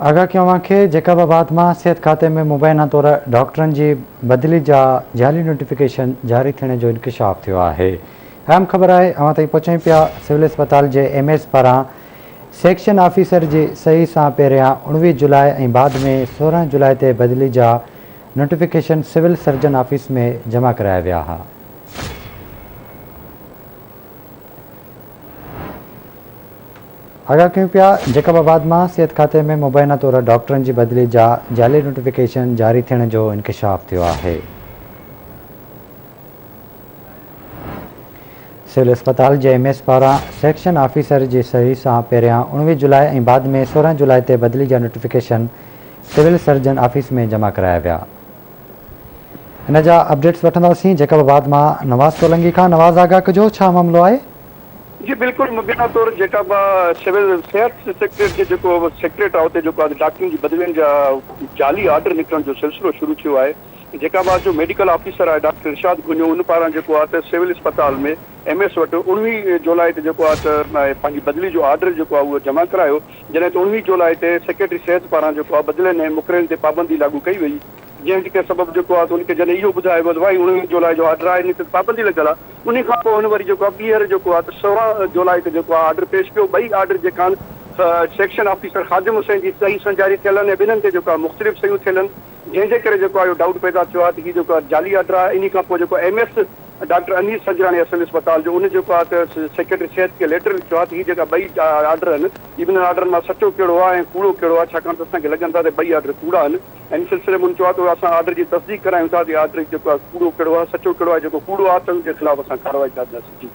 آگاهه ڪيون اوهان کي جيڪب آباد مان صحت کاتي ۾ مبينا طور ڊاڪٽرن جي بدلي جا جعلي نوٽيفڪيشن جاري ٿيڻ جو انڪشاف ٿيو آهي اهم خبر آهي اوهان تائين پهچايون پيا سول اسپتال جي ايم ايس پاران سيڪشن آفيسر جي صحيح سان پهريان 19 جولاء ۽ بعد ۾ 16 جولاء تي بدلي جا نوٽيفڪيشن سول سرجن آفيس ۾ جمع ڪرايا ويا ها. آگاهه ڪيون پيا، جيڪب آباد مان صحت کاتي ۾ مبينا طور ڊاڪٽرن جي بدلي جا جعلي نوٽيفڪيشن جاري ٿيڻ جو انڪشاف ٿيو آهي. سول اسپتال جي ايم ايس پاران سيڪشن آفيسر جي صحيح سان پهريان 19 جولاء ۽ بعد ۾ 16 جولاء تي بدلي جا نوٽيفڪيشن سول سرجن آفيس ۾ جمع ڪرايا ويا. ان جا اپڊيٽس وٺنداسين جيڪب آباد مان نواز سولنگي کان، نواز آگاهه ڪجو ڇا معاملو آهي؟ جي بلڪل مبينا طور جيڪا به سول صحت سيڪريٽريٽ جي جيڪو سيڪريٽ آهي اتي جيڪو آهي ڊاڪٽرن جي بدلين جا جعلي آرڊر نڪرڻ جو سلسلو شروع ٿيو آهي جيڪا به جو ميڊيڪل آفيسر آهي ڊاڪٽر ارشاد گهنيو ان پاران جيڪو آهي ته سول اسپتال ۾ ايم ايس وٽ 19 جولاء تي جيڪو آهي ته پنهنجي بدلي جو آرڊر جيڪو آهي اهو جمع ڪرايو جڏهن ته 19 جولاء تي سيڪريٽري صحت پاران جيڪو آهي بدلين ۽ مقررين تي پابندي لاڳو ڪئي وئي جنهن جي سبب جيڪو آهي ته ان کي جڏهن اهو ٻڌايو ويو ته ڀائي 19 جولاء جو آرڊر آهي ان تي پابندي لڳل آهي انهي کان پوء هن وري جيڪو آهي ٻيهر جيڪو آهي ته 16 جولاء تي جيڪو آهي آرڊر پيش ڪيو ٻئي آرڊر جيڪا آهن سيڪشن آفيسر خادم حسين جي صحيح سان جاري ٿيل آهن ۽ ٻنهن تي جيڪو آهي مختلف صحيحون ٿيل آهن جنهن جي ڪري جيڪو آهي اهو ڊائوٽ پيدا ٿيو آهي ته هي جيڪو آهي جعلي آرڊر آهي انهي کان پوء جيڪو M S doctor Anees Sanjrani civil اسپتال جو ان جيڪو آهي ته سيڪريٽري صحت کي ليٽر لکيو آهي ته هي جيڪا ٻئي آرڊر آهن هي ٻنهن آرڊرن مان سچو ڪهڙو آهي ۽ ڪوڙو ڪهڙو آهي ڇاڪاڻ ته اسان کي لڳن ٿا ته ٻئي آرڊر ڪوڙا آهن. ان سلسلي ۾ هن چيو آهي ته اسان آرڊر جي تصديق ڪرايون ٿا ته آرڊر جيڪو آهي ڪوڙو ڪهڙو آهي سچو ڪهڙو آهي جيڪو ڪوڙو آهي ته ان جي خلاف اسان ڪارروائي ڪنداسين جي.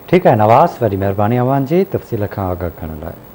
ٺيڪ آهي نواز وڏي مهرباني اوهان جي تفصيل کان آگاهه ڪرڻ لاء.